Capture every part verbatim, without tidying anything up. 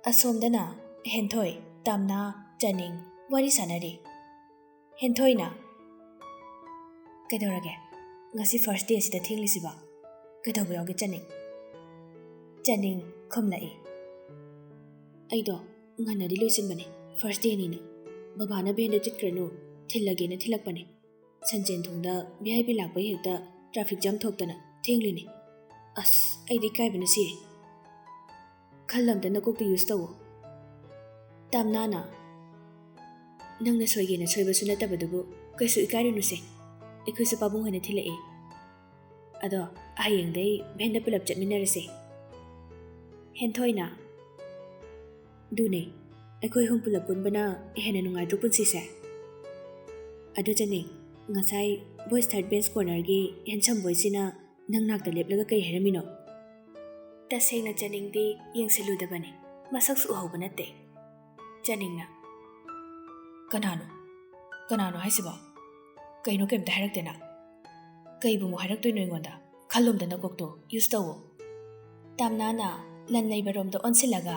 ꯑꯁꯣꯝꯗꯅ ꯍꯦꯟꯊꯣꯏ, ꯇꯝꯅꯥ, ꯆꯅꯤꯡ ꯋꯥꯔꯤ ꯁꯥꯟꯅꯔꯤ꯫ ꯍꯦꯟꯊꯣꯏꯅ, "ꯀꯩꯗꯧꯔꯒꯦ? ꯉꯁꯤ first day ꯁꯤꯗ ꯊꯦꯡꯂꯤꯁꯤꯕꯣ? ꯀꯩꯗꯧꯕ ꯌꯥꯎꯒꯦ ꯆꯅꯤꯡ?" ꯆꯅꯤꯡ ꯈꯨꯝꯂꯛꯏ, "ꯑꯩꯗꯣ ꯉꯟꯅꯗꯤ ꯂꯣꯏꯁꯤꯟꯕꯅꯦ, first day ꯅꯤꯅ꯫ ꯕꯕꯥꯅ ꯚꯦꯟꯗ ꯆꯠꯈ꯭ꯔꯅꯨ, ꯊꯤꯜꯂꯒꯦꯅ ꯊꯤꯜꯂꯛꯄꯅꯦ꯫ ꯁꯟꯖꯦꯟ ꯊꯣꯡꯗ V I P ꯂꯥꯛꯄꯩ ꯍꯦꯛꯇ traffic jam ꯊꯣꯛꯇꯅ ꯊꯦꯡꯂꯤꯅꯦ꯫ ꯑꯁ, ꯑꯩꯗꯤ ꯏꯀꯥꯏꯕꯅ ꯁꯤꯔꯦ꯫ ꯈꯜ ꯑꯝꯇ ꯅꯀꯣꯛꯇ use ꯇꯧꯋꯣ꯫" ꯇꯝꯅꯥꯅ, "ꯅꯪꯅ ꯁꯣꯏꯒꯦꯅ ꯁꯣꯏꯕꯁꯨ ꯅꯠꯇꯕꯗꯨꯕꯨ ꯀꯩꯁꯨ ꯏꯀꯥꯏꯔꯨꯅꯨꯁꯦ꯫ ꯑꯩꯈꯣꯏꯁꯨ ꯄꯥꯕꯨꯡ ꯍꯣꯏꯅ ꯊꯤꯜꯂꯛꯑꯦ꯫ ꯑꯗꯣ ꯍꯌꯦꯡꯗꯩ ꯚꯦꯟꯗ ꯄꯨꯂꯞ ꯆꯠꯃꯤꯟꯅꯔꯁꯦ꯫" ꯍꯦꯟꯊꯣꯏꯅ, "ꯑꯗꯨꯅꯦ, ꯑꯩꯈꯣꯏ ꯑꯍꯨꯝ ꯄꯨꯂꯞ ꯄꯨꯟꯕꯅ ꯍꯦꯟꯅ ꯅꯨꯡꯉꯥꯏꯗ꯭ꯔꯣ ꯄꯨꯟꯁꯤꯁꯦ?" ꯑꯗꯨ ꯆꯅꯤꯡ, ꯉꯁꯥꯏ boys third bench cornerꯒꯤ handsome boyꯁꯤꯅ ꯅꯪ ꯅꯥꯛꯇ ꯂꯦꯞꯂꯒ ꯀꯩ ꯍꯥꯏꯔꯝꯃꯤꯅꯣ? ꯇꯁꯦꯡꯅ ꯆꯅꯤꯡꯗꯤ ꯌꯦꯡꯁꯤꯜꯂꯨꯗꯕꯅꯤ, ꯃꯁꯛꯁꯨ ꯎꯍꯧꯕ ꯅꯠꯇꯦ꯫ ꯆꯅꯤꯡꯅ, "ꯀꯅꯥꯅꯣ? ꯀꯅꯥꯅꯣ ꯍꯥꯏꯁꯤꯕꯣ? ꯀꯩꯅꯣ ꯀꯩꯝꯇ ꯍꯥꯏꯔꯛꯇꯦꯅ?" "ꯀꯩꯕꯨ ꯑꯃꯨꯛ ꯍꯥꯏꯔꯛꯇꯣꯏꯅꯣ ꯑꯩꯉꯣꯟꯗ? ꯈꯜꯂꯣꯝꯗ ꯅꯀꯣꯛꯇꯣ use ꯇꯧꯋꯣ꯫" ꯇꯥꯝꯅꯥꯅ ꯂꯟ ꯂꯩꯕꯔꯣꯝꯗ ꯑꯣꯟꯁꯤꯜꯂꯒ,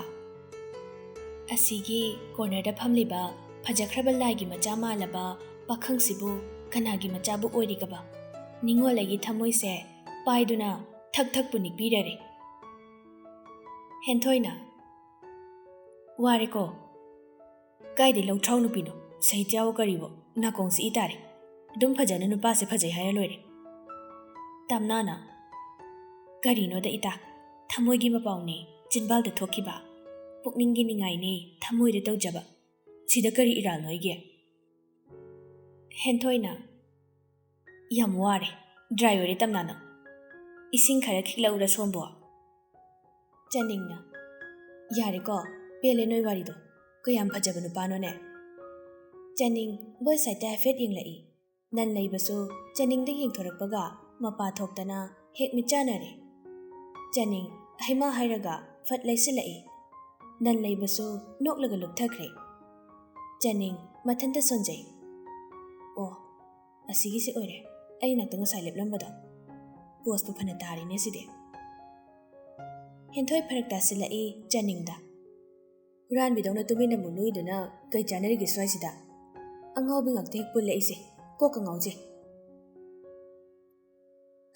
"ꯑꯁꯤꯒꯤ cornerꯗ ꯐꯝꯂꯤꯕ ꯐꯖꯈ꯭ꯔꯕ ꯂꯥꯏꯒꯤ ꯃꯆꯥ ꯃꯥꯜꯂꯕ ꯄꯥꯈꯪꯁꯤꯕꯨ ꯀꯅꯥꯒꯤ ꯃꯆꯥꯕꯨ ꯑꯣꯏꯔꯤꯒꯕ? ꯅꯤꯡꯉꯣꯜ ꯑꯩꯒꯤ ꯊꯃꯣꯏꯁꯦ ꯄꯥꯏꯗꯨꯅ ꯊꯛ ꯊꯛꯄꯨ ꯅꯤꯛꯄꯤꯔꯔꯦ꯫" ꯍꯦꯟꯊꯣꯏꯅ, "ꯋꯥꯔꯦꯀꯣ꯫ ꯀꯥꯏꯗꯩ ꯂꯧꯊ꯭ꯔꯥꯎ ꯅꯨꯄꯤꯅꯣ? ꯁꯍꯤꯇ꯭ꯌꯥꯋꯣ ꯀꯔꯤꯋꯣ, ꯅꯥꯀꯣꯡꯁꯤ ꯏ ꯇꯥꯔꯦ꯫ ꯑꯗꯨꯝ ꯐꯖꯅ ꯅꯨꯄꯥꯁꯦ ꯐꯖꯩ ꯍꯥꯏꯔ ꯂꯣꯏꯔꯦ꯫" ꯇꯥꯝꯅꯥꯅ, "ꯀꯔꯤꯅꯣꯗ ꯏꯇꯥ, ꯊꯃꯣꯏꯒꯤ ꯃꯄꯥꯎꯅꯦ ꯆꯤꯟꯕꯥꯜꯗ ꯊꯣꯛꯈꯤꯕ, ꯄꯨꯛꯅꯤꯡꯒꯤ ꯅꯤꯡꯉꯥꯏꯅꯦ ꯊꯃꯣꯏꯗ ꯇꯧꯖꯕ꯫ ꯁꯤꯗ ꯀꯔꯤ ꯏꯔꯥꯜꯅꯣ ꯑꯩꯒꯤ?" ꯍꯦꯟꯊꯣꯏꯅ, "ꯌꯥꯝ ꯋꯥꯔꯦ, dry ꯑꯣꯏꯔꯦ ꯇꯝꯅꯥ ꯅꯪ꯫ ꯏꯁꯤꯡ ꯈꯔ ꯈꯤꯛꯂꯛꯎꯔ ꯁꯣꯝꯕꯨ?" ꯆꯅꯤꯡꯅ, "ꯌꯥꯔꯦꯀꯣ, ꯄꯦꯜꯂꯦ ꯅꯣꯏ ꯋꯥꯔꯤꯗꯣ꯫ ꯀꯌꯥꯝ ꯐꯖꯕ ꯅꯨꯄꯥꯅꯣꯅꯦ꯫" ꯆꯅꯤꯡ boy sideꯇ ꯍꯥꯏꯐꯦꯠ ꯌꯦꯡꯂꯛꯏ꯫ ꯂꯟ ꯂꯩꯕꯁꯨ ꯆꯅꯤꯡꯗ ꯌꯦꯡꯊꯣꯔꯛꯄꯒ ꯃꯄꯥ ꯊꯣꯛꯇꯅ ꯍꯦꯛ ꯃꯤꯠ ꯆꯥꯟꯅꯔꯦ꯫ ꯆꯅꯤꯡ ꯍꯩꯃꯥ ꯍꯥꯏꯔꯒ ꯐꯠ ꯂꯩꯁꯤꯜꯂꯛꯏ꯫ ꯂꯟ ꯂꯩꯕꯁꯨ ꯅꯣꯛꯂꯒ ꯂꯨꯞꯊꯈ꯭ꯔꯦ꯫ ꯆꯅꯤꯡ ꯃꯊꯟꯇ ꯁꯣꯟꯖꯩ꯫ "ꯑꯣ, ꯑꯁꯤꯒꯤꯁꯤ ꯑꯣꯏꯔꯦ ꯑꯩ ꯅꯥꯛꯇ ꯉꯁꯥꯏ ꯂꯦꯞꯂꯝꯕꯗꯣ꯫ Poseꯄꯨ ꯐꯅ ꯇꯥꯔꯤꯅꯦ ꯁꯤꯗꯤ꯫" ꯍꯦꯟꯊꯣꯏ ꯐꯔꯛ ꯇꯥꯁꯤꯜꯂꯛꯏ ꯆꯅꯤꯡꯗ꯫ ꯍꯨꯔꯥꯟꯕꯤꯗꯧꯅ ꯇꯨꯃꯤꯟꯅ ꯃꯨꯛ ꯅꯣꯛꯏꯗꯨꯅ ꯀꯩ ꯆꯥꯟꯅꯔꯤꯒꯦ ꯁ꯭ꯋꯥꯏꯁꯤꯗ? ꯑꯉꯥꯎꯕꯤ ꯉꯥꯛꯇ ꯍꯦꯛ ꯄꯨꯜꯂꯦ ꯑꯩꯁꯦ꯫ ꯀꯣꯛꯀ ꯉꯥꯎꯖꯩ꯫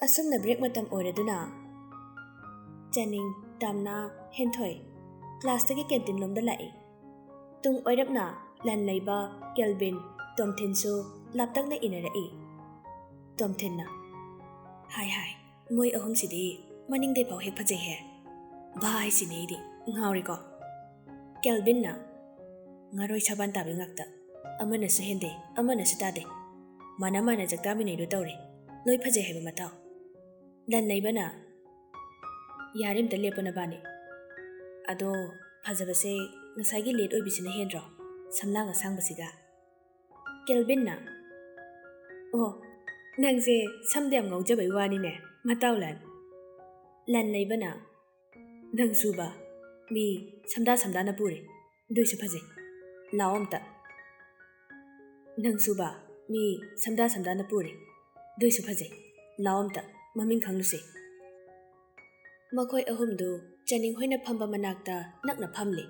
ꯑꯁꯨꯝꯅ ꯕ꯭ꯔꯦꯛ ꯃꯇꯝ ꯑꯣꯏꯔꯗꯨꯅ ꯆꯅꯤꯡ, ꯇꯥꯝꯅꯥ, ꯍꯦꯟꯊꯣꯏ ꯀ꯭ꯂꯥꯁꯇꯒꯤ ꯀꯦꯟꯇꯤꯟ ꯂꯣꯝꯗ ꯂꯥꯛꯏ꯫ ꯇꯨꯡ ꯑꯣꯏꯔꯞꯅ ꯂꯟ ꯂꯩꯕ, ꯀꯦꯜꯕꯤꯟ, ꯇꯣꯝꯊꯤꯟꯁꯨ ꯂꯥꯞꯇꯛꯅ ꯏꯟꯅꯔꯛꯏ꯫ ꯇꯣꯝꯊꯤꯟꯅ, "ꯍꯥꯏ ꯍꯥꯏ, ꯃꯣꯏ ꯑꯍꯨꯝꯁꯤꯗꯤ ꯃꯅꯤꯡꯗꯩ ꯐꯥꯎ ꯍꯦꯛ ꯐꯖꯩꯍꯦ꯫ ꯚꯥꯏ ꯍꯥꯏꯁꯤꯅꯦ ꯑꯩꯗꯤ, ꯉꯥꯎꯔꯦꯀꯣ꯫" ꯀꯦꯜꯕꯤꯟꯅ, "ꯉꯥꯔꯣꯏ ꯁꯥꯕꯥꯟ ꯇꯥꯕꯤ ꯉꯥꯛꯇ, ꯑꯃꯅꯁꯨ ꯍꯦꯟꯗꯦ, ꯑꯃꯅꯁꯨ ꯇꯥꯗꯦ, ꯃꯥꯅ ꯃꯥꯅ ꯆꯥꯛꯇꯥꯃꯤꯟꯅꯩꯗꯣ ꯇꯧꯔꯦ, ꯂꯣꯏ ꯐꯖꯩ ꯍꯥꯏꯕ ꯃꯇꯥꯎ꯫" ꯂꯟ ꯂꯩꯕꯅ, "ꯌꯥꯔꯦ, ꯑꯝꯇ ꯂꯦꯞꯄꯣ ꯅꯕꯥꯅꯤ꯫ ꯑꯗꯣ ꯐꯖꯕꯁꯦ ꯉꯁꯥꯏꯒꯤ ꯂꯦꯠ ꯑꯣꯏꯕꯤꯁꯤꯅ ꯍꯦꯟꯗ꯭ꯔꯣ, ꯁꯝꯂꯥꯡ ꯑꯁꯥꯡꯕꯁꯤꯒ?" ꯀꯦꯜꯕꯤꯟꯅ, "ꯑꯣ, ꯅꯪꯁꯦ ꯁꯝꯗ ꯌꯥꯝ ꯉꯥꯎꯖꯕꯩ ꯋꯥꯅꯤꯅꯦ, ꯃꯇꯥꯎ ꯂꯟ꯫" ꯂꯟ ꯂꯩꯕꯅ, "ꯅꯪꯁꯨꯕ, ꯃꯤ ꯁꯝꯗꯥ ꯁꯝꯗꯥꯅ ꯄꯨꯔꯦ, ꯑꯗꯨꯏꯁꯨ ꯐꯖꯩ, ꯂꯥꯛꯑꯣ ꯑꯝꯇ꯫ ꯅꯪꯁꯨꯕ, ꯃꯤ ꯁꯝꯗꯥ ꯁꯝꯗꯥꯅ ꯄꯨꯔꯦ, ꯑꯗꯨꯏꯁꯨ ꯐꯖꯩ, ꯂꯥꯛꯑꯣ ꯑꯝꯇ, ꯃꯃꯤꯡ ꯈꯪꯂꯨꯁꯦ꯫" ꯃꯈꯣꯏ ꯑꯍꯨꯝꯗꯨ ꯆꯅꯤꯡ ꯍꯣꯏꯅ ꯐꯝꯕ ꯃꯅꯥꯛꯇ ꯅꯛꯅ ꯐꯝꯂꯤ꯫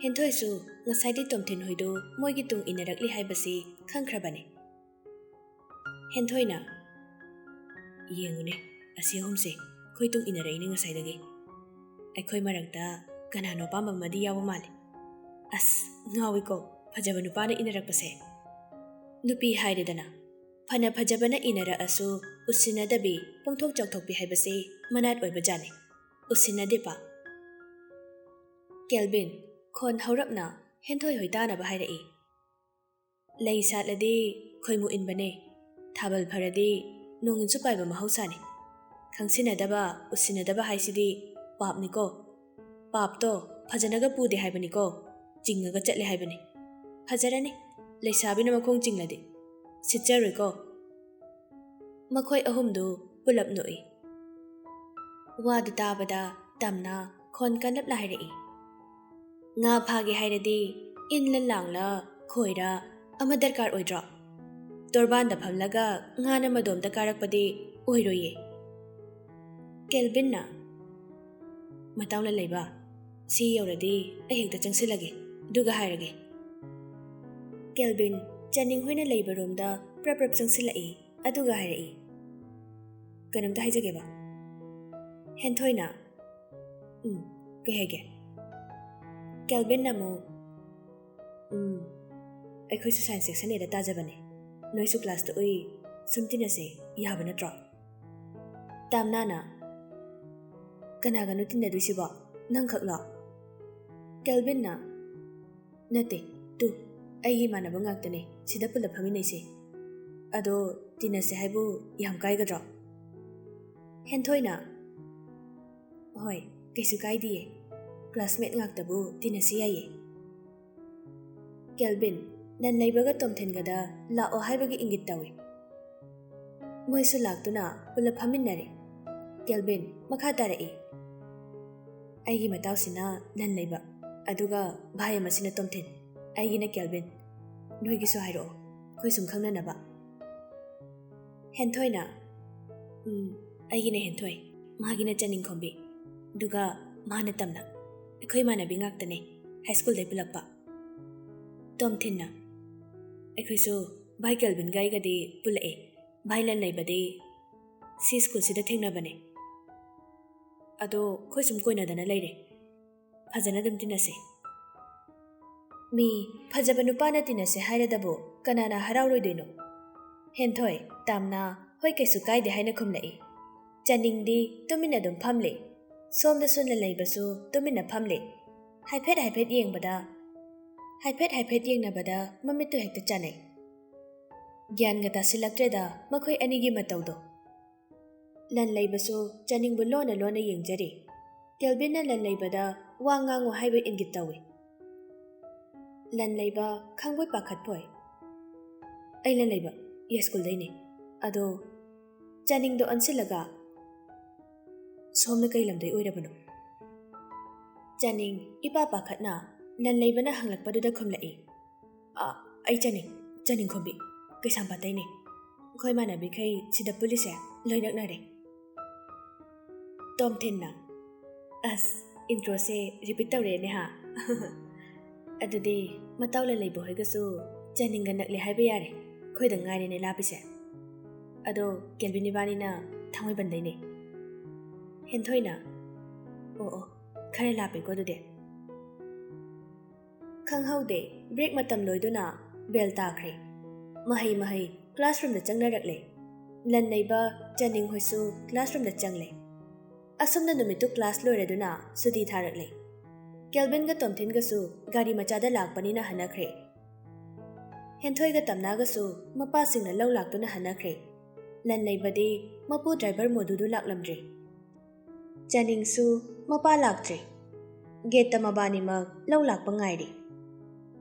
ꯍꯦꯟꯊꯣꯏꯁꯨ ꯉꯁꯥꯏꯗꯤ ꯇꯣꯝꯊꯤꯟ ꯍꯣꯏꯗꯨ ꯃꯣꯏꯒꯤ ꯇꯨꯡ ꯏꯟꯅꯔꯛꯂꯤ ꯍꯥꯏꯕꯁꯤ ꯈꯪꯈ꯭ꯔꯕꯅꯤ꯫ ꯍꯦꯟꯊꯣꯏꯅ, "ꯌꯦꯡꯉꯨꯅꯦ, ꯑꯁꯤ ꯑꯍꯨꯝꯁꯦ ꯑꯩꯈꯣꯏ ꯇꯨꯡ ꯏꯟꯅꯔꯛꯏꯅꯦ ꯉꯁꯥꯏꯗꯒꯤ꯫ ꯑꯩꯈꯣꯏ ꯃꯔꯛꯇ ꯀꯅꯥꯅꯣ ꯑꯄꯥꯝꯕ ꯑꯃꯗꯤ ꯌꯥꯎꯕ ꯃꯥꯜꯂꯤ꯫ ꯑꯁ, ꯉꯥꯎꯏꯀꯣ, ꯐꯖꯕ ꯅꯨꯄꯥꯅ ꯏꯟꯅꯔꯛꯄꯁꯦ꯫ ꯅꯨꯄꯤ ꯍꯥꯏꯔꯦꯗꯅ, ꯐꯅ ꯐꯖꯕꯅ ꯏꯟꯅꯔꯛꯑꯁꯨ ꯎꯁꯤꯟꯅꯗꯕꯤ, ꯄꯪꯊꯣꯛ ꯆꯥꯎꯊꯣꯛꯄꯤ ꯍꯥꯏꯕꯁꯤ ꯃꯅꯥꯠ ꯑꯣꯏꯕ ꯖꯥꯠꯅꯤ꯫ ꯎꯁꯤꯟꯅꯗꯦ ꯄꯥꯛ꯫" ꯀꯦꯜꯕꯤꯟ, ꯈꯣꯟ ꯍꯧꯔꯞꯅ ꯍꯦꯟꯊꯣꯏ ꯍꯣꯏ ꯇꯥꯅꯕ ꯍꯥꯏꯔꯛꯏ꯫ "ꯂꯩ ꯁꯥꯠꯂꯗꯤ ꯈꯣꯏꯃꯨ ꯏꯟꯕꯅꯦ, ꯊꯥꯕꯜ ꯐꯔꯗꯤ ꯅꯣꯡ ꯏꯟꯁꯨ ꯄꯥꯏꯕ ꯃꯍꯧꯁꯥꯅꯤ꯫ ꯈꯪꯁꯤꯟꯅꯗꯕ, ꯎꯁꯤꯟꯅꯗꯕ ꯍꯥꯏꯁꯤꯗꯤ ꯄꯥꯞꯅꯤꯀꯣ꯫ ꯄꯥꯞꯇꯣ ꯐꯖꯅꯒ ꯄꯨꯗꯦ ꯍꯥꯏꯕꯅꯤꯀꯣ, ꯆꯤꯡꯉꯒ ꯆꯠꯂꯦ ꯍꯥꯏꯕꯅꯤ꯫ ꯐꯖꯔꯅꯤ, ꯂꯩꯁꯥꯕꯤꯅ ꯃꯈꯣꯡ ꯆꯤꯡꯂꯗꯤ꯫ ꯁꯤꯠꯆꯔꯣꯏꯀꯣ꯫" ꯃꯈꯣꯏ ꯑꯍꯨꯝꯗꯨ ꯄꯨꯂꯞ ꯅꯣꯛꯏ꯫ ꯋꯥꯗꯨ ꯇꯥꯕꯗ ꯇꯝꯅ ꯈꯣꯟ ꯀꯜꯂꯞꯅ ꯍꯥꯏꯔꯛꯏ, "ꯉꯥ ꯐꯥꯒꯦ ꯍꯥꯏꯔꯗꯤ ꯏꯟꯂ ꯂꯥꯡꯂ ꯈꯣꯏꯔ ꯑꯃ ꯗꯔꯀꯥꯔ ꯑꯣꯏꯗ꯭ꯔꯣ? ꯇꯣꯔꯕꯥꯟꯗ ꯐꯝꯂꯒ ꯉꯥꯅ ꯃꯗꯣꯝꯗ ꯀꯥꯔꯛꯄꯗꯤ ꯑꯣꯏꯔꯣꯏꯌꯦ꯫" ꯀꯦꯜꯕꯤꯟꯅ, "ꯃꯇꯥꯎꯅ ꯂꯩꯕ, ꯁꯤ ꯌꯧꯔꯗꯤ ꯑꯩ ꯍꯦꯛꯇ ꯆꯪꯁꯤꯜꯂꯒꯦ, ꯑꯗꯨꯒ ꯍꯥꯏꯔꯒꯦ꯫ ꯀꯦꯜꯕꯤꯟ ꯆꯥꯅꯤꯡ ꯍꯣꯏꯅ ꯂꯩꯕ ꯔꯨꯝꯗ ꯄ꯭ꯔꯞ ꯄ꯭ꯔꯞ ꯆꯪꯁꯤꯜꯂꯛꯏ, ꯑꯗꯨꯒ ꯍꯥꯏꯔꯛꯏ, "ꯀꯩꯅꯣꯝꯇ ꯍꯥꯏꯖꯒꯦꯕ꯫" ꯍꯦꯟꯊꯣꯏꯅ, "ꯎꯝ, ꯀꯩ ꯍꯥꯏꯒꯦ?" ꯀꯦꯜꯕꯤꯟꯅ ꯑꯃꯨꯛ, "ꯎꯝ, ꯑꯩꯈꯣꯏꯁꯨ ꯁꯥꯏꯟꯁ ꯁꯦꯛꯁꯟ ꯑꯦꯗ ꯇꯥꯖꯕꯅꯦ, ꯅꯣꯏꯁꯨ ꯀ꯭ꯂꯥꯁꯇ ꯎꯏ, ꯁꯨꯝ ꯇꯤꯟꯅꯁꯦ, ꯌꯥꯕ ꯅꯠꯇ꯭ꯔꯣ?" ꯇꯥꯝꯅꯥꯅ, "ꯀꯅꯥꯒꯅꯣ ꯇꯤꯟꯅꯗꯣꯏꯁꯤꯕꯣ? ꯅꯪꯈꯛꯂꯣ?" ꯀꯦꯜꯕꯤꯟꯅ, "ꯅꯠꯇꯦ, ꯇꯨ, ꯑꯩꯒꯤ ꯏꯃꯥꯟꯅꯕ ꯉꯥꯛꯇꯅꯦ ꯁꯤꯗ ꯄꯨꯂꯞ ꯐꯝꯃꯤꯟꯅꯩꯁꯦ꯫ ꯑꯗꯣ ꯇꯤꯟꯅꯁꯦ ꯍꯥꯏꯕꯨ ꯌꯥꯝ ꯀꯥꯏꯒꯗ꯭ꯔꯣ?" ꯍꯦꯟꯊꯣꯏꯅ, "ꯍꯣꯏ, ꯀꯩꯁꯨ ꯀꯥꯏꯗꯤꯌꯦ, ꯀ꯭ꯂꯥꯁꯃꯦꯠ ꯉꯥꯛꯇꯕꯨ ꯇꯤꯟꯅꯁꯤ ꯌꯥꯏꯌꯦ꯫" ꯀꯦꯜꯕꯤꯟ ꯂꯟꯂꯩꯕꯒ ꯇꯣꯝꯊꯤꯟꯒꯗ ꯂꯥꯛꯑꯣ ꯍꯥꯏꯕꯒꯤ ꯏꯪꯒꯤꯠ ꯇꯧꯏ꯫ ꯃꯣꯏꯁꯨ ꯂꯥꯛꯇꯨꯅ ꯄꯨꯂꯞ ꯐꯝꯃꯤꯟꯅꯔꯦ꯫ ꯀꯦꯜꯕꯤꯟ ꯃꯈꯥ ꯇꯥꯔꯛꯏ, "ꯑꯩꯒꯤ ꯃꯇꯥꯎꯁꯤꯅ ꯂꯟꯂꯩꯕ, ꯑꯗꯨꯒ ꯚꯥꯏ ꯑꯃꯁꯤꯅ ꯇꯣꯝꯊꯤꯟ, ꯑꯩꯒꯤꯅ ꯀꯦꯜꯕꯤꯟ꯫ ꯅꯣꯏꯒꯤꯁꯨ ꯍꯥꯏꯔꯛꯑꯣ, ꯑꯩꯈꯣꯏ ꯁꯨꯝ ꯈꯪꯅꯅꯕ꯫" ꯍꯦꯟꯊꯣꯏꯅ, "ꯎꯝ, ꯑꯩꯒꯤꯅ ꯍꯦꯟꯊꯣꯏ, ꯃꯥꯒꯤꯅ ꯆꯥꯅꯤꯡꯈꯣꯝꯕꯤ, ꯑꯗꯨꯒ ꯃꯥꯅ ꯇꯝꯅ꯫ ꯑꯩꯈꯣꯏ ꯏꯃꯥꯟꯅꯕꯤ ꯉꯥꯛꯇꯅꯦ, ꯍꯥꯏ ꯁ꯭ꯀꯨꯜꯗꯩ ꯄꯨꯜꯂꯛꯄ꯫" ꯇꯣꯝꯊꯤꯟꯅ, "ꯑꯩꯈꯣꯏꯁꯨ ꯚꯥꯏ ꯀꯦꯜꯕꯤꯟꯒ ꯑꯩꯒꯗꯤ ꯄꯨꯜꯂꯛꯑꯦ꯫ ꯚꯥꯏ ꯂꯟꯂꯩꯕꯗꯤ ꯁꯤ ꯁ꯭ꯀꯨꯜꯁꯤꯗ ꯊꯦꯡꯅꯕꯅꯦ꯫ ꯑꯗꯣ ꯑꯩꯈꯣꯏ ꯁꯨꯝ ꯀꯣꯏꯅꯗꯅ ꯂꯩꯔꯦ꯫ ꯐꯖꯅ ꯑꯗꯨꯝ ꯇꯤꯟꯅꯁꯦ꯫" ꯃꯤ ꯐꯖꯕ ꯅꯨꯄꯥꯅ ꯇꯤꯟꯅꯁꯦ ꯍꯥꯏꯔꯗꯕꯨ ꯀꯅꯥꯅ ꯍꯔꯥꯎꯔꯣꯏꯗꯣꯏꯅꯣ? ꯍꯦꯟꯊꯣꯏ, ꯇꯥꯝꯅꯥ ꯍꯣꯏ ꯀꯩꯁꯨ ꯀꯥꯏꯗꯦ ꯍꯥꯏꯅ ꯈꯨꯝꯂꯛꯏ꯫ ꯆꯥꯅꯤꯡꯗꯤ ꯇꯨꯃꯤꯟꯅ ꯑꯗꯨꯝ ꯐꯝꯂꯤ꯫ ꯁꯣꯝꯗꯁꯨ ꯂꯟꯂꯩꯕꯁꯨ ꯇꯨꯃꯤꯟꯅ ꯐꯝꯂꯤ꯫ ꯍꯥꯏꯐꯦꯠ ꯍꯥꯏꯐꯦꯠ ꯌꯦꯡꯕꯗ, ꯍꯥꯏꯐꯦꯠ ꯍꯥꯏꯐꯦꯠ ꯌꯦꯡꯅꯕꯗ ꯃꯃꯤꯠꯇꯨ ꯍꯦꯛꯇ ꯆꯥꯅꯩ꯫ ꯒ꯭ꯌꯥꯟꯒ ꯇꯥꯁꯤꯜꯂꯛꯇ꯭ꯔꯦꯗ ꯃꯈꯣꯏ ꯑꯅꯤꯒꯤ ꯃꯇꯧꯗꯣ꯫ ꯂꯟꯂꯩꯕꯁꯨ ꯆꯥꯅꯤꯡꯕꯨ ꯂꯣꯟꯅ ꯂꯣꯟꯅ ꯌꯦꯡꯖꯔꯤ꯫ ꯀꯦꯜꯕꯤꯟꯅ ꯂꯟꯂꯩꯕꯗ ꯋꯥ ꯉꯥꯡꯉꯨ ꯍꯥꯏꯕ ꯏꯪꯒꯤꯠ ꯇꯧꯏ꯫ ꯂꯟꯂꯩꯕ ꯈꯪꯕꯣꯏ ꯄꯥꯈꯠꯄꯣꯏ, "ꯑꯩ ꯂꯟꯂꯩꯕ, ꯌꯥꯏꯁ꯭ꯀꯨꯜꯗꯩꯅꯦ꯫ ꯑꯗꯣ," ꯆꯥꯅꯤꯡꯗꯣ ꯑꯣꯟꯁꯤꯜꯂꯒ, "ꯁꯣꯝꯅ ꯀꯩ ꯂꯝꯗꯩ ꯑꯣꯏꯔꯕꯅꯣ?" ꯆꯥꯅꯤꯡ ꯏꯄꯥ ꯄꯥꯈꯠꯅ ꯂꯟꯂꯩꯕꯅ ꯍꯪꯂꯛꯄꯗꯨꯗ ꯈꯨꯝꯂꯛꯏ, "ꯑ, ꯑꯩ ꯆꯥꯅꯤꯡ, ꯆꯥꯅꯤꯡꯈꯣꯝꯕꯤ, ꯀꯩꯁꯥꯝꯄꯥꯠꯇꯩꯅꯦ꯫ ꯑꯩꯈꯣꯏ ꯏꯃꯥꯟꯅꯕꯤꯈꯩ ꯁꯤꯗ ꯄꯨꯜꯂꯤꯁꯦ ꯂꯣꯏ ꯅꯛꯅꯔꯦ꯫" ꯇꯣꯝꯊꯤꯟꯅ, "ꯑꯁ, ꯏꯟꯇ꯭ꯔꯣꯁꯦ ꯔꯤꯄꯤꯠ ꯇꯧꯔꯦꯅꯦ ꯍꯥ? ꯑꯗꯨꯗꯤ ꯃꯇꯥꯎ ꯂꯟꯂꯩꯕ ꯍꯣꯏꯒꯁꯨ ꯆꯥꯅꯤꯡꯒ ꯅꯛꯂꯦ ꯍꯥꯏꯕ ꯌꯥꯔꯦ, ꯑꯩꯈꯣꯏꯗ ꯉꯥꯏꯔꯦꯅꯦ ꯂꯥꯞꯄꯤꯁꯦ꯫ ꯑꯗꯣ ꯀꯦꯜꯕꯤꯟ ꯏꯕꯥꯅꯤꯅ ꯊꯥꯡꯃꯩꯕꯟꯗꯩꯅꯦ꯫ ꯍꯦꯟꯊꯣꯏꯅ, ꯑꯣ ꯑꯣ, ꯈꯔ ꯂꯥꯞꯄꯦꯀꯣ ꯑꯗꯨꯗꯤ꯫ ꯈꯪꯍꯧꯗꯦ, ꯕ꯭ꯔꯦꯛ ꯃꯇꯝ ꯂꯣꯏꯗꯨꯅ ꯕꯦꯜ ꯇꯥꯈ꯭ꯔꯦ꯫ ꯃꯍꯩ ꯃꯍꯩ ꯀ꯭ꯂꯥꯁꯔꯨꯝꯗ ꯆꯪꯅꯔꯛꯂꯦ꯫ ꯂꯟꯂꯩꯕ, ꯆꯥꯅꯤꯡ ꯍꯣꯏꯁꯨ ꯀ꯭ꯂꯥꯁꯔꯨꯝꯗ ꯆꯪꯂꯦ꯫ ꯑꯁꯨꯝꯅ ꯅꯨꯃꯤꯠꯇꯨ ꯀ꯭ꯂꯥꯁ ꯂꯣꯏꯔꯗꯨꯅ ꯁꯨꯇꯤ ꯊꯥꯔꯛꯂꯦ꯫ ꯀꯦꯜꯕꯤꯟꯒ ꯇꯣꯝꯊꯤꯟꯒꯁꯨ ꯒꯥꯔꯤ ꯃꯆꯥꯗ ꯂꯥꯛꯄꯅꯤꯅ ꯍꯟꯅꯈ꯭ꯔꯦ꯫ ꯍꯦꯟꯊꯣꯏꯒ ꯇꯝꯅꯥꯒꯁꯨ ꯃꯄꯥꯁꯤꯡꯅ ꯂꯧ ꯂꯥꯛꯇꯨꯅ ꯍꯟꯅꯈ꯭ꯔꯦ꯫ ꯂꯟꯂꯩꯕꯗꯤ ꯃꯄꯨ ꯗ꯭ꯔꯥꯏꯚꯔ ꯃꯣꯗꯨꯗꯨ ꯂꯥꯛꯂꯝꯗ꯭ꯔꯦ꯫ ꯆꯥꯅꯤꯡꯁꯨ ꯃꯄꯥ ꯂꯥꯛꯇ꯭ꯔꯦ꯫ ꯒꯦꯠꯇ ꯃꯕꯥꯅꯤꯃꯛ ꯂꯧ ꯂꯥꯛꯄ ꯉꯥꯏꯔꯤ꯫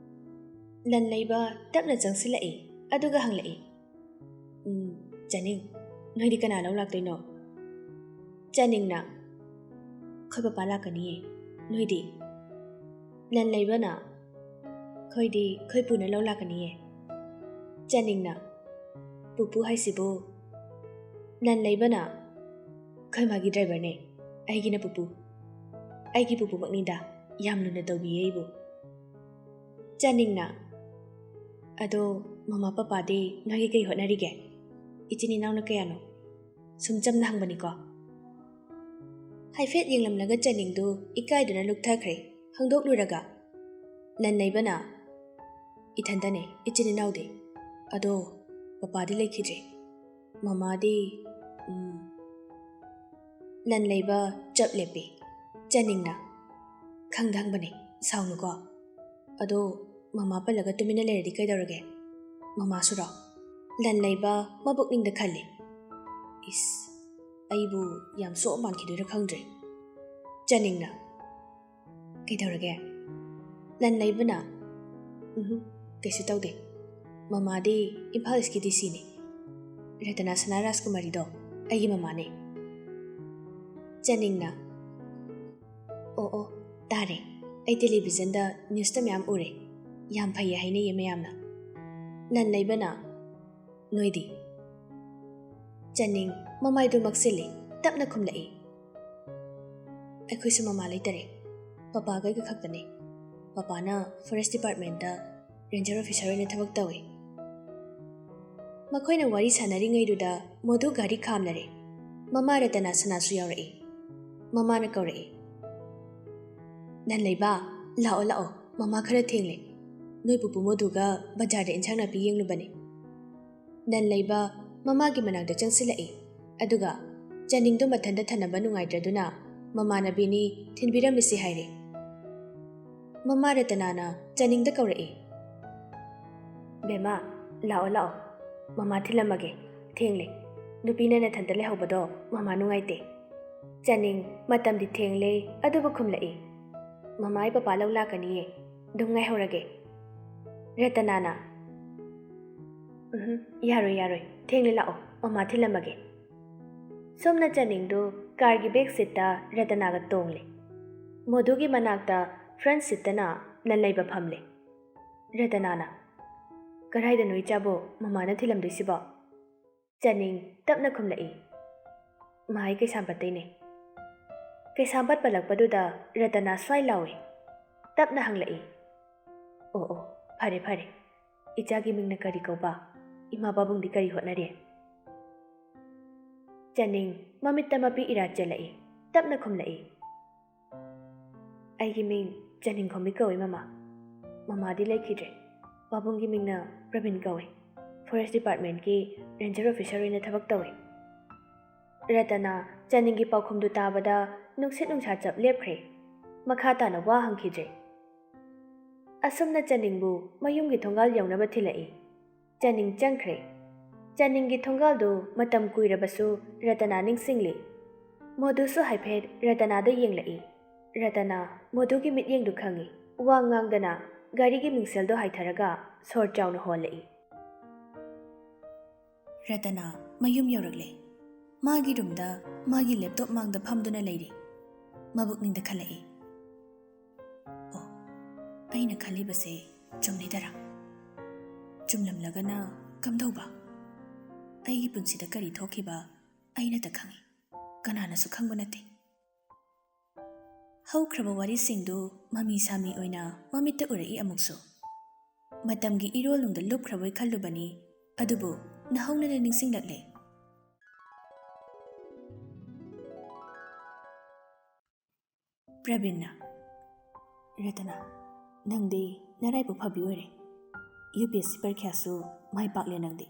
ꯂꯟꯂꯩꯕ ꯇꯞꯅ ꯆꯪꯁꯤꯜꯂꯛꯏ, ꯑꯗꯨꯒ ꯍꯪꯂꯛꯏ, "ꯎꯝ, ꯆꯥꯅꯤꯡ, ꯅꯣꯏꯗꯤ ꯀꯅꯥ ꯂꯧ ꯂꯥꯛꯇꯣꯏꯅꯣ?" ꯆꯥꯅꯤꯡꯅ, "ꯑꯩꯈꯣꯏ ꯄꯄꯥ ꯂꯥꯛꯀꯅꯤꯌꯦ꯫ ꯅꯣꯏꯗꯤ?" ꯂꯟꯂꯩꯕꯅ, "ꯑꯩꯈꯣꯏꯗꯤ ꯑꯩꯈꯣꯏ ꯄꯨꯅ ꯂꯧ ꯂꯥꯛꯀꯅꯤꯌꯦ꯫" ꯆꯥꯅꯤꯡꯅ, "ꯄꯨꯄꯨ ꯍꯥꯏꯁꯤꯕꯨ?" ꯂꯟꯂꯩꯕꯅ, "ꯑꯩꯈꯣꯏ ꯃꯥꯒꯤ ꯗ꯭ꯔꯥꯏꯚꯔꯅꯦ, ꯑꯩꯒꯤꯅ ꯄꯨꯄꯨ꯫ ꯑꯩꯒꯤ ꯄꯨꯄꯨꯃꯛꯅꯤꯗ, ꯌꯥꯝ ꯂꯨꯅ ꯇꯧꯕꯤꯌꯦ ꯑꯩꯕꯨ꯫" ꯆꯥꯅꯤꯡꯅ, "ꯑꯗꯣ ꯃꯃꯥ ꯄꯄꯥꯗꯤ ꯅꯣꯏꯒꯤ ꯀꯩ ꯍꯣꯠꯅꯔꯤꯒꯦ? ꯏꯆꯤꯟ ꯏꯅꯥꯎꯅ ꯀꯌꯥꯅꯣ? ꯁꯨꯝ ꯆꯝꯅ ꯍꯪꯕꯅꯤꯀꯣ꯫" ꯍꯥꯏꯐꯦꯠ ꯌꯦꯡꯂꯝꯂꯒ ꯆꯥꯅꯤꯡꯗꯨ ꯏꯀꯥꯏꯗꯨꯅ ꯂꯨꯞꯊꯈ꯭ꯔꯦ꯫ ꯍꯪꯗꯣꯛꯂꯨꯔꯒ ꯂꯟꯂꯩꯕꯅ, "ꯏꯊꯟꯇꯅꯦ, ꯏꯆꯤꯟ ꯏꯅꯥꯎꯗꯤ꯫ ꯑꯗꯣ ꯄꯄꯥꯗꯤ ꯂꯩꯈꯤꯗ꯭ꯔꯦ꯫ ꯃꯃꯥꯗꯤ, ꯎꯝ꯫" ꯂꯟꯂꯩꯕ ꯆꯞ ꯂꯦꯞꯄꯤ꯫ ꯆꯥꯅꯤꯡꯅ, "ꯈꯪꯗ ꯍꯪꯕꯅꯦ, ꯁꯥꯎꯅꯨꯀꯣ꯫ ꯑꯗꯣ ꯃꯃꯥ ꯄꯜꯂꯒ ꯇꯨꯃꯤꯟꯅ ꯂꯩꯔꯗꯤ ꯀꯩꯗꯧꯔꯒꯦ? ꯃꯃꯥꯁꯨꯔꯣ?" ꯂꯟꯂꯩꯕ ꯃꯕꯨꯛꯅꯤꯡꯗ ꯈꯜꯂꯤ, "ꯏꯁ, ꯑꯩꯕꯨ ꯌꯥꯝ ꯁꯣꯛꯑ ꯃꯥꯟꯈꯤꯗꯣꯏꯔꯥ ꯈꯪꯗ꯭ꯔꯦ꯫" ꯆꯥꯅꯤꯡꯅ, "ꯀꯩꯗꯧꯔꯒꯦ?" ꯂꯟꯂꯩꯕꯅ, "ꯎꯝꯍꯨꯝ, ꯀꯩꯁꯨ ꯇꯧꯗꯦ꯫ ꯃꯃꯥꯗꯤ ꯏꯝꯐꯥꯜ ꯏꯁꯀꯤ ꯗꯤ ꯁꯤꯅꯤ꯫ ꯔꯇꯅꯥꯁꯅꯥ ꯔꯥꯖꯀꯨꯃꯥꯔꯤꯗꯣ ꯑꯩꯒꯤ ꯃꯃꯥꯅꯦ꯫" ꯆꯥꯅꯤꯡꯅ, "ꯑꯣ ꯑꯣ, ꯇꯥꯔꯦ꯫ ꯑꯩ ꯇꯦꯂꯤꯚꯤꯖꯟꯗ ꯅ꯭ꯌꯨꯁꯇ ꯃꯌꯥꯝ ꯎꯔꯦ꯫ ꯌꯥꯝ ꯐꯩꯌꯦ ꯍꯥꯏꯅꯩꯌꯦ ꯃꯌꯥꯝꯅ꯫" ꯂꯟꯂꯩꯕꯅ, "ꯅꯣꯏꯗꯤ?" ꯆꯥꯅꯤꯡ ꯃꯃꯥꯏꯗꯨ ꯃꯛꯁꯤꯜꯂꯤ, ꯇꯞꯅ ꯈꯨꯝꯂꯛꯏ, ꯑꯩꯈꯣꯏꯁꯨ ꯃꯃꯥ ꯂꯩꯇꯔꯦ꯫ ꯄꯄꯥꯒ ꯑꯩꯒ ꯈꯛꯇꯅꯦ꯫ ꯄꯄꯥꯅ ꯐꯣꯔꯦꯁ ꯗꯤꯄꯥꯔꯠꯃꯦꯟꯇ ꯔꯦꯟꯖꯔ ꯑꯣꯐꯤꯁꯥꯔ ꯑꯣꯏꯅ ꯊꯕꯛ ꯇꯧꯏ꯫ ꯃꯈꯣꯏꯅ ꯋꯥꯔꯤ ꯁꯥꯟꯅꯔꯤꯉꯩꯗꯨꯗ ꯃꯣꯗꯨ ꯒꯥꯔꯤ ꯈꯥꯝꯅꯔꯦ꯫ ꯃꯃꯥ ꯔꯇꯅꯥ ꯁꯅꯥꯁꯨ ꯌꯥꯎꯔꯛꯏ꯫ ꯃꯃꯥꯅ ꯀꯧꯔꯛꯏ, "ꯅꯟꯂꯩꯕ, ꯂꯥꯛꯑꯣ ꯂꯥꯛꯑꯣ, ꯃꯃꯥ ꯈꯔ ꯊꯦꯡꯂꯦ꯫ ꯅꯣꯏ ꯄꯨꯄꯨ ꯃꯣꯗꯨꯒ ꯕꯖꯥꯔꯗ ꯏꯟꯁꯥꯡ ꯅꯥꯄꯤ ꯌꯦꯡꯂꯨꯕꯅꯦ꯫" ꯅꯟꯂꯩꯕ ꯃꯃꯥꯒꯤ ꯃꯅꯥꯛꯇ ꯆꯪꯁꯤꯜꯂꯛꯏ꯫ ꯑꯗꯨꯒ ꯆꯅꯤꯡꯗꯨ ꯃꯊꯟꯇ ꯊꯅꯝꯕ ꯅꯨꯡꯉꯥꯏꯇ꯭ꯔꯗꯨꯅ ꯃꯃꯥꯟꯅꯕꯤꯅꯤ ꯊꯤꯟꯕꯤꯔꯝꯃꯤꯁꯤ ꯍꯥꯏꯔꯦ꯫ ꯃꯃꯥ ꯔꯇꯅꯥꯅ ꯆꯅꯤꯡꯗ ꯀꯧꯔꯛꯏ, "ꯕꯦꯝꯃ, ꯂꯥꯛꯑꯣ ꯂꯥꯛꯑꯣ, ꯃꯃꯥ ꯊꯤꯜꯂꯝꯃꯒꯦ, ꯊꯦꯡꯂꯦ꯫ ꯅꯨꯄꯤꯅ ꯅꯊꯟꯇ ꯂꯩꯍꯧꯕꯗꯣ ꯃꯃꯥ ꯅꯨꯡꯉꯥꯏꯇꯦ꯫" ꯆꯅꯤꯡ ꯃꯇꯝꯗꯤ ꯊꯦꯡꯂꯦ ꯑꯗꯨꯕꯨ ꯈꯨꯝꯂꯛꯏ, "ꯃꯃꯥ, ꯑꯩ ꯄꯄꯥ ꯂꯧ ꯂꯥꯛꯀꯅꯤꯌꯦ, ꯑꯗꯨꯝ ꯉꯥꯏꯍꯧꯔꯒꯦ꯫" ꯔꯇꯅꯥꯅ, "ꯎꯝꯍꯨꯝ, ꯌꯥꯔꯣꯏ ꯌꯥꯔꯣꯏ, ꯊꯦꯡꯂꯦ, ꯂꯥꯛꯑꯣ, ꯃꯃꯥ ꯊꯤꯜꯂꯝꯃꯒꯦ꯫" ꯁꯣꯝꯅ ꯆꯅꯤꯡꯗꯨ ꯀꯥꯔꯒꯤ ꯕꯦꯛ ꯁꯤꯠꯇ ꯔꯇꯅꯥꯒ ꯇꯣꯡꯂꯦ꯫ ꯃꯣꯗꯨꯒꯤ ꯃꯅꯥꯛꯇ ꯐ꯭ꯔꯟꯠ ꯁꯤꯠꯇꯅ ꯅꯟꯂꯩꯕ ꯐꯝꯂꯦ꯫ ꯔꯇꯅꯥꯅ, "ꯀꯗꯥꯏꯗꯅꯣ ꯏꯆꯥꯕꯨ ꯃꯃꯥꯅ ꯊꯤꯜꯂꯝꯗꯣꯏꯁꯤꯕꯣ?" ꯆꯅꯤꯡ ꯇꯞꯅ ꯈꯨꯝꯂꯛꯏ, "ꯃꯥ, ꯑꯩ ꯀꯩꯁꯥꯝꯄꯥꯠꯇꯩꯅꯦ꯫" ꯀꯩꯁꯥꯝꯄꯥꯠ ꯄꯜꯂꯛꯄꯗꯨꯗ ꯔꯇꯅꯥ ꯁ꯭ꯋꯥꯏ ꯂꯥꯎꯏ꯫ ꯇꯞꯅ ꯍꯪꯂꯛꯏ, "ꯑꯣ ꯑꯣ, ꯐꯔꯦ ꯐꯔꯦ꯫ ꯏꯆꯥꯒꯤ ꯃꯤꯡꯅ ꯀꯔꯤ ꯀꯧꯕ? ꯏꯃꯥ ꯄꯥꯕꯨꯡꯗꯤ ꯀꯔꯤ ꯍꯣꯠꯅꯔꯤ?" ꯆꯅꯤꯡ ꯃꯃꯤꯠꯇ ꯃꯄꯤ ꯏꯔꯥ ꯆꯦꯜꯂꯛꯏ꯫ ꯇꯞꯅ ꯈꯨꯝꯂꯛꯏ, "ꯑꯩꯒꯤ ꯃꯤꯡ ꯆꯅꯤꯡꯈꯣꯝꯕꯤ ꯀꯧꯏ, ꯃꯃꯥ꯫ ꯃꯃꯥꯗꯤ ꯂꯩꯈꯤꯗ꯭ꯔꯦ꯫ ꯄꯥꯕꯨꯡꯒꯤ ꯃꯤꯡꯅ ꯄ꯭ꯔꯕꯤꯟ ꯀꯧꯏ꯫ ꯐꯣꯔꯦꯁ ꯗꯤꯄꯥꯔꯠꯃꯦꯟꯠꯀꯤ ꯔꯦꯟꯖꯔ ꯑꯣꯐꯤꯁꯥꯔ ꯑꯣꯏꯅ ꯊꯕꯛ ꯇꯧꯏ꯫" ꯔꯇꯅꯥ ꯆꯅꯤꯡꯒꯤ ꯄꯥꯎꯈꯨꯝꯗꯨ ꯇꯥꯕꯗ ꯅꯨꯡꯁꯤꯠ ꯅꯨꯡꯁꯥ ꯆꯞ ꯂꯦꯞꯈ꯭ꯔꯦ꯫ ꯃꯈꯥ ꯇꯥꯅ ꯋꯥ ꯍꯪꯈꯤꯗ꯭ꯔꯦ꯫ ꯑꯁꯨꯝꯅ ꯆꯅꯤꯡꯕꯨ ꯃꯌꯨꯝꯒꯤ ꯊꯣꯡꯒꯥꯜ ꯌꯧꯅꯕ ꯊꯤꯜꯂꯛꯏ꯫ ꯆꯅꯤꯡ ꯆꯪꯈ꯭ꯔꯦ꯫ ꯆꯅꯤꯡꯒꯤ ꯊꯣꯡꯒꯥꯜꯗꯨ ꯃꯇꯝ ꯀꯨꯏꯔꯕꯁꯨ ꯔꯇꯅꯥ ꯅꯤꯡꯁꯤꯡꯂꯤ꯫ ꯃꯣꯗꯨꯁꯨ ꯍꯥꯏꯐꯦꯠ ꯔꯇꯅꯥꯗ ꯌꯦꯡꯂꯛꯏ꯫ ꯔꯇꯅꯥ ꯃꯣꯗꯨꯒꯤ ꯃꯤꯠꯌꯦꯡꯗꯨ ꯈꯪꯏ꯫ ꯋꯥ ꯉꯥꯡꯗꯅ ꯒꯥꯔꯤꯒꯤ ꯃꯤꯡꯁꯦꯜꯗꯨ ꯍꯥꯏꯊꯔꯒ ꯁꯣꯔ ꯆꯥꯎꯅ ꯍꯣꯜꯂꯛꯏ꯫ ꯔꯇꯅꯥ ꯃꯌꯨꯝ ꯌꯧꯔꯛꯂꯦ꯫ ꯃꯥꯒꯤ ꯔꯨꯝꯗ ꯃꯥꯒꯤ ꯂꯦꯞꯇꯣꯞ ꯃꯥꯡꯗ ꯐꯝꯗꯨꯅ ꯂꯩꯔꯤ꯫ ꯃꯕꯨꯛꯅꯤꯡꯗ ꯈꯜꯂꯛꯏ, "ꯑꯣ, ꯑꯩꯅ ꯈꯜꯂꯤꯕꯁꯦ ꯆꯨꯝꯂꯤꯗꯔꯥ? ꯆꯨꯝꯂꯝꯂꯒꯅ ꯀꯝꯗꯧꯕ? ꯑꯩꯒꯤ ꯄꯨꯟꯁꯤꯗ ꯀꯔꯤ ꯊꯣꯛꯈꯤꯕ ꯑꯩꯅꯇ ꯈꯪꯏ, ꯀꯅꯥꯅꯁꯨ ꯈꯪꯕ ꯅꯠꯇꯦ꯫" ꯍꯧꯈ꯭ꯔꯕ ꯋꯥꯔꯤꯁꯤꯡꯗꯨ ꯃꯃꯤ ꯁꯥꯃꯤ ꯑꯣꯏꯅ ꯃꯃꯤꯠꯇ ꯎꯔꯛꯏ ꯑꯃꯨꯛꯁꯨ꯫ ꯃꯇꯝꯒꯤ ꯏꯔꯣꯜꯅꯨꯡꯗ ꯂꯨꯞꯈ꯭ꯔꯕꯣꯏ ꯈꯜꯂꯨꯕꯅꯤ, ꯑꯗꯨꯕꯨ ꯅꯧꯍꯧꯅꯅ ꯅꯤꯡꯁꯤꯡꯂꯛꯂꯦ꯫ ꯄ꯭ꯔꯕꯤꯟꯅ, "ꯔꯇꯅꯥ, ꯅꯪꯗꯤ ꯅꯔꯥꯏꯕꯛ ꯐꯕꯤ ꯑꯣꯏꯔꯦ꯫ ꯌꯨ ꯄꯤ ꯑꯦꯁ ꯁꯤ ꯄꯔꯤꯈ꯭ꯌꯥꯁꯨ ꯃꯥꯏ ꯄꯥꯛꯂꯦ ꯅꯪꯗꯤ꯫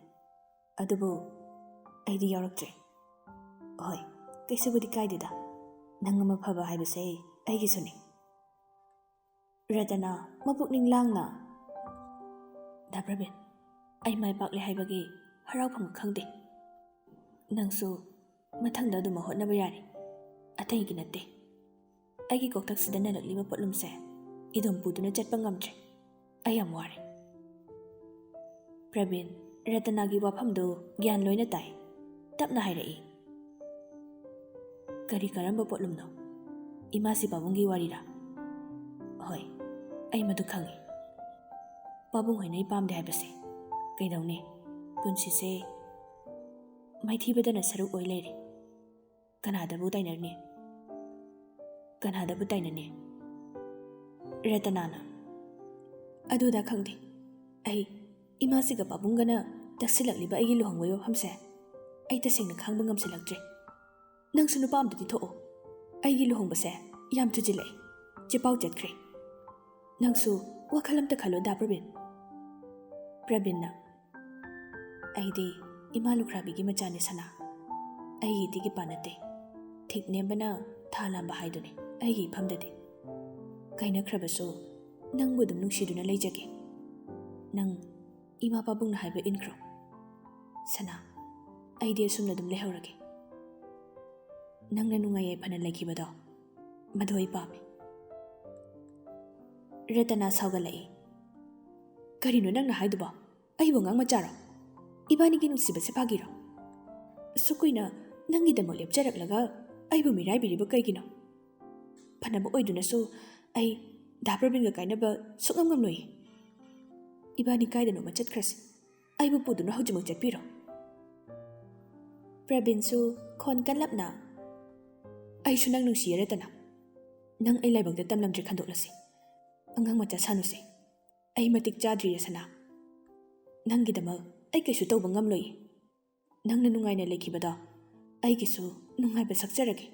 ꯑꯗꯨꯕꯨ ꯑꯩꯗꯤ ꯌꯥꯎꯔꯛꯇ꯭ꯔꯦ꯫ ꯍꯣꯏ, ꯀꯩꯁꯨꯕꯨꯗꯤ ꯀꯥꯏꯗꯦꯗ꯫ ꯅꯪ ꯑꯃ ꯐꯕ ꯍꯥꯏꯕꯁꯦ ꯑꯩꯒꯤꯁꯨꯅꯤ꯫" ꯔꯇꯅꯥ ꯃꯄꯨꯛꯅꯤꯡ ꯂꯥꯡꯅ, "ꯗꯥ ꯄ꯭ꯔꯕꯤꯟ, ꯑꯩ ꯃꯥꯏ ꯄꯥꯛꯂꯦ ꯍꯥꯏꯕꯒꯤ ꯍꯔꯥꯎꯐꯝ ꯈꯪꯗꯦ꯫ ꯅꯪꯁꯨ ꯃꯊꯪꯗ ꯑꯗꯨꯃꯛ ꯍꯣꯠꯅꯕ ꯌꯥꯔꯦ꯫ ꯑꯇꯩꯒꯤ ꯅꯠꯇꯦ꯫ ꯑꯩꯒꯤ ꯀꯣꯛꯊꯛꯁꯤꯗ ꯅꯜꯂꯛꯂꯤꯕ ꯄꯣꯠꯂꯨꯝꯁꯦ ꯏꯗꯨꯝ ꯄꯨꯗꯨꯅ ꯆꯠꯄ ꯉꯝꯗ꯭ꯔꯦ꯫ ꯑꯩ ꯌꯥꯝ ꯋꯥꯔꯦ꯫" ꯄ꯭ꯔꯕꯤꯟ, ꯔꯇꯅꯥꯒꯤ ꯋꯥꯐꯝꯗꯨ ꯒ꯭ꯌꯥꯟ ꯂꯣꯏꯅ ꯇꯥꯏ꯫ ꯇꯞꯅ ꯍꯥꯏꯔꯛꯏ, "ꯀꯔꯤ ꯀꯔꯝꯕ ꯄꯣꯠꯂꯨꯝꯅꯣ? ꯏꯃꯥꯁꯤ ꯄꯥꯕꯨꯡꯒꯤ ꯋꯥꯔꯤꯔꯥ?" "ꯍꯣꯏ, ꯑꯩ ꯃꯗꯨ ꯈꯪꯏ꯫ ꯄꯥꯕꯨꯡ ꯍꯣꯏꯅ ꯑꯩ ꯄꯥꯝꯗꯦ ꯍꯥꯏꯕꯁꯦ꯫ ꯀꯩꯗꯧꯅꯤ? ꯄꯨꯟꯁꯤꯁꯦ ꯃꯥꯏꯊꯤꯕꯗꯅ ꯁꯔꯨꯛ ꯑꯣꯏ ꯂꯩꯔꯦ꯫ ꯀꯅꯥꯗꯕꯨ ꯇꯥꯏꯅꯔꯅꯤ? ꯀꯅꯥꯗꯕꯨ ꯇꯥꯏꯅꯅꯤ?" ꯔꯇꯅꯥꯅ, "ꯑꯗꯨꯗ ꯈꯪꯗꯦ꯫ ꯑꯩ ꯏꯃꯥꯁꯤꯒ ꯄꯥꯕꯨꯡꯒꯅ ꯇꯛꯁꯤꯜꯂꯛꯂꯤꯕ ꯑꯩꯒꯤ ꯂꯨꯍꯣꯡꯕꯒꯤ ꯋꯥꯐꯝꯁꯦ ꯑꯩ ꯇꯁꯦꯡꯅ ꯈꯥꯡꯕ ꯉꯝꯁꯤꯜꯂꯛꯇ꯭ꯔꯦ꯫ ꯅꯪꯁꯨ ꯅꯨꯄꯥ ꯑꯝꯗꯗꯤ ꯊꯣꯛꯑꯣ꯫ ꯑꯩꯒꯤ ꯂꯨꯍꯣꯡꯕꯁꯦ ꯌꯥꯝ ꯊꯨꯖꯤꯜꯂꯛꯑꯦ꯫ ꯆꯦꯄꯥꯎ ꯆꯠꯈ꯭ꯔꯦ꯫ ꯅꯪꯁꯨ ꯋꯥꯈꯜ ꯑꯝꯇ ꯈꯜꯂꯣ, ꯗꯥ ꯄ꯭ꯔꯕꯤꯟ꯫" ꯄ꯭ꯔꯕꯤꯟꯅ, "ꯑꯩꯗꯤ ꯏꯃꯥ ꯂꯨꯈ꯭ꯔꯥꯕꯤꯒꯤ ꯃꯆꯥꯅꯤ ꯁꯅꯥ꯫ ꯑꯩꯒꯤ ꯏꯇꯤꯛ ꯏꯄꯥ ꯅꯠꯇꯦ꯫ ꯊꯤꯛ ꯅꯦꯝꯕꯅ ꯊꯥ ꯂꯥꯝꯕ ꯍꯥꯏꯗꯨꯅꯤ ꯑꯩꯒꯤ ꯏꯐꯝꯗꯗꯤ꯫ ꯀꯥꯏꯅꯈ꯭ꯔꯕꯁꯨ ꯅꯪꯕꯨ ꯑꯗꯨꯝ ꯅꯨꯡꯁꯤꯗꯨꯅ ꯂꯩꯖꯒꯦ꯫ ꯅꯪ ꯏꯃꯥ ꯄꯥꯕꯨꯡꯅ ꯍꯥꯏꯕ ꯏꯟꯈ꯭ꯔꯣ꯫ ꯁꯅꯥ, ꯑꯩꯗꯤ ꯑꯁꯨꯝꯅ ꯑꯗꯨꯝ ꯂꯩꯍꯧꯔꯒꯦ꯫ ꯅꯪꯅ ꯅꯨꯡꯉꯥꯏ ꯌꯥꯏꯐꯅ ꯂꯩꯈꯤꯕꯗꯣ, ꯃꯗꯨ ꯑꯩ ꯄꯥꯝꯃꯤ꯫" ꯔꯇꯅꯥ ꯁꯥꯎꯒꯠꯂꯛꯏ꯫ "ꯀꯔꯤꯅꯣ ꯅꯪꯅ ꯍꯥꯏꯗꯨꯕꯣ? ꯑꯩꯕꯨ ꯑꯉꯥꯡ ꯃꯆꯥꯔꯣ? ꯏꯕꯥꯅꯤꯒꯤ ꯅꯨꯡꯁꯤꯕꯁꯦ ꯐꯥꯒꯤꯔꯣ? ꯑꯁꯨꯛ ꯀꯨꯏꯅ ꯅꯪꯒꯤꯗꯃꯛ ꯂꯦꯞꯆꯔꯛꯂꯒ ꯑꯩꯕꯨ ꯃꯤꯔꯥꯏꯕꯤꯔꯤꯕ ꯀꯩꯒꯤꯅꯣ? ꯐꯅꯕ ꯑꯣꯏꯗꯨꯅꯁꯨ ꯑꯩ ꯗꯥ ꯄ꯭ꯔꯕꯤꯟꯒ ꯀꯥꯏꯅꯕ ꯁꯨꯛꯉꯝ ꯉꯝꯂꯣꯏ꯫ ꯏꯕꯥꯅꯤ ꯀꯥꯏꯗꯅꯣꯃ ꯆꯠꯈ꯭ꯔꯁꯤ꯫ ꯑꯩꯕꯨ ꯄꯨꯗꯨꯅ ꯍꯧꯖꯤꯛꯃꯛ ꯆꯠꯄꯤꯔꯣ꯫" ꯄ꯭ꯔꯕꯤꯟꯁꯨ ꯈꯣꯟ ꯀꯜꯂꯞꯅ, "ꯑꯩꯁꯨ ꯅꯪ ꯅꯨꯡꯁꯤꯌꯦ ꯔꯇꯅꯥ꯫ ꯅꯪ ꯑꯩ ꯂꯥꯏꯕꯛꯇ ꯇꯝꯂꯝꯗ꯭ꯔꯦ ꯈꯟꯗꯣꯛꯂꯁꯤ꯫ ꯑꯉꯥꯡ ꯃꯆꯥ ꯁꯥꯅꯨꯁꯦ꯫ ꯑꯩ ꯃꯇꯤꯛ ꯆꯥꯗ꯭ꯔꯤ, ꯔꯦꯁꯅꯥ꯫ ꯅꯪꯒꯤꯗꯃꯛ ꯑꯩ ꯀꯩꯁꯨ ꯇꯧꯕ ꯉꯝꯂꯣꯏ꯫ ꯅꯪꯅ ꯅꯨꯡꯉꯥꯏꯅ ꯂꯩꯈꯤꯕꯗꯣ ꯑꯩꯒꯤꯁꯨ ꯅꯨꯡꯉꯥꯏꯕ ꯁꯛꯆꯔꯒꯦ꯫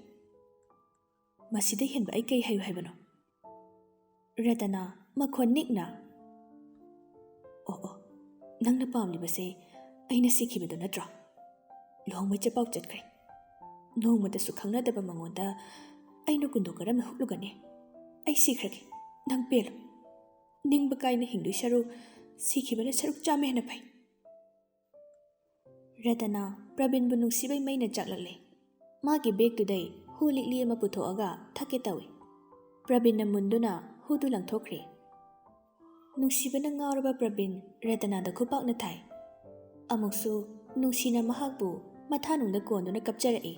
ꯃꯁꯤꯗ ꯍꯦꯟꯕ ꯑꯩ ꯀꯩ ꯍꯥꯏꯌꯨ ꯍꯥꯏꯕꯅꯣ? ꯔꯇꯅꯥ, ꯃꯈꯣꯟ ꯅꯤꯛꯅ, "ꯑꯣ, ꯑꯣ, ꯅꯪꯅ ꯄꯥꯝꯂꯤꯕꯁꯦ ꯑꯩꯅ ꯁꯤꯈꯤꯕꯗꯣ ꯅꯠꯇ꯭ꯔꯣ? ꯂꯨꯍꯣꯡꯕꯩ ꯆꯦꯄꯥꯎ ꯆꯠꯈ꯭ꯔꯦ꯫ ꯅꯣꯡꯃꯇꯁꯨ ꯈꯪꯅꯗꯕ ꯃꯉꯣꯟꯗ ꯑꯩꯅ ꯀꯨꯟꯗꯣ ꯀꯔꯝꯅ ꯍꯨꯛꯂꯨꯒꯅꯤ? ꯑꯩ ꯁꯤꯈ꯭ꯔꯒꯦ, ꯅꯪ ꯄꯦꯜꯂꯨ꯫ ꯅꯤꯡꯕ ꯀꯥꯏꯅ ꯍꯤꯡꯗꯣꯏ ꯁꯔꯨꯛ ꯁꯤꯈꯤꯕꯅ ꯁꯔꯨꯛ ꯆꯥꯝꯃ ꯍꯦꯟꯅ ꯐꯩ꯫" ꯔꯇꯅꯥ ꯄ꯭ꯔꯕꯤꯟꯕꯨ ꯅꯨꯡꯁꯤꯕꯩ ꯃꯩꯅ ꯆꯥꯛꯂꯛꯂꯦ꯫ ꯃꯥꯒꯤ ꯕꯦꯒꯇꯨꯗꯩ ꯍꯨ ꯂꯤꯛꯂꯤ ꯑꯃ ꯄꯨꯊꯣꯛꯑꯒ ꯊꯛꯀꯦ ꯇꯧꯏ꯫ ꯄ꯭ꯔꯕꯤꯟꯅ ꯃꯨꯟꯗꯨꯅ ꯍꯨꯗꯨ ꯂꯪꯊꯣꯛꯈ꯭ꯔꯦ꯫ ꯅꯨꯡꯁꯤꯕꯅ ꯉꯥꯎꯔꯕ ꯄ꯭ꯔꯕꯤꯟ ꯔꯇꯅꯥꯗ ꯈꯨꯄꯥꯛꯅ ꯊꯥꯏ꯫ ꯑꯃꯨꯛꯁꯨ ꯅꯨꯡꯁꯤꯅ ꯃꯍꯥꯛꯄꯨ ꯃꯊꯥꯅꯨꯡꯗ ꯀꯣꯟꯗꯨꯅ ꯀꯞꯆꯔꯛꯏ꯫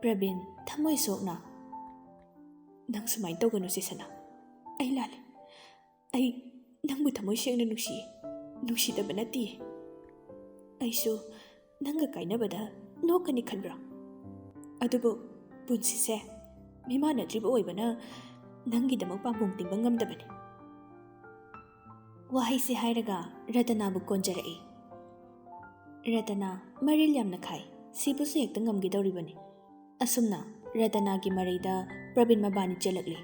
ꯄ꯭ꯔꯕꯤꯟ ꯊꯃꯣꯏ ꯁꯣꯛꯅ, "ꯅꯪ ꯁꯨꯃꯥꯏꯅ ꯇꯧꯒꯅꯨ ꯁꯦꯁꯅꯥ꯫ ꯑꯩ ꯂꯥꯜꯂꯦ꯫ ꯑꯩ ꯅꯪꯕꯨ ꯊꯃꯣꯏ ꯁꯦꯡꯅ ꯅꯨꯡꯁꯤꯌꯦ, ꯅꯨꯡꯁꯤꯗꯕ ꯅꯠꯇꯤꯌꯦ꯫ ꯑꯩꯁꯨ ꯅꯪꯒ ꯀꯥꯏꯅꯕꯗ ꯅꯣꯛꯀꯅꯤ ꯈꯟꯕ꯭ꯔꯣ? ꯑꯗꯨꯕꯨ ꯄꯨꯟꯁꯤꯁꯦ ꯃꯤꯃꯥꯟꯅꯗ꯭ꯔꯤꯕ ꯑꯣꯏꯕꯅ ꯅꯪꯒꯤꯗꯃꯛ ꯄꯥꯝꯕꯣꯝ ꯇꯤꯡꯕ ꯉꯝꯗꯕꯅꯤ꯫" ꯋꯥꯍꯩꯁꯦ ꯍꯥꯏꯔꯒ ꯔꯇꯅꯥꯕꯨ ꯀꯣꯟꯖꯔꯛꯏ꯫ ꯔꯇꯅꯥ ꯃꯔꯤꯜ ꯌꯥꯝꯅ ꯈꯥꯏ, ꯁꯤꯕꯨꯁꯨ ꯍꯦꯛꯇ ꯉꯝꯒꯦꯗꯧꯔꯤꯕꯅꯤ꯫ ꯑꯁꯨꯝꯅ ꯔꯇꯅꯥꯒꯤ ꯃꯔꯩꯗ ꯄ꯭ꯔꯕꯤꯟ ꯃꯕꯥꯅꯤ ꯆꯦꯜꯂꯛꯂꯤ꯫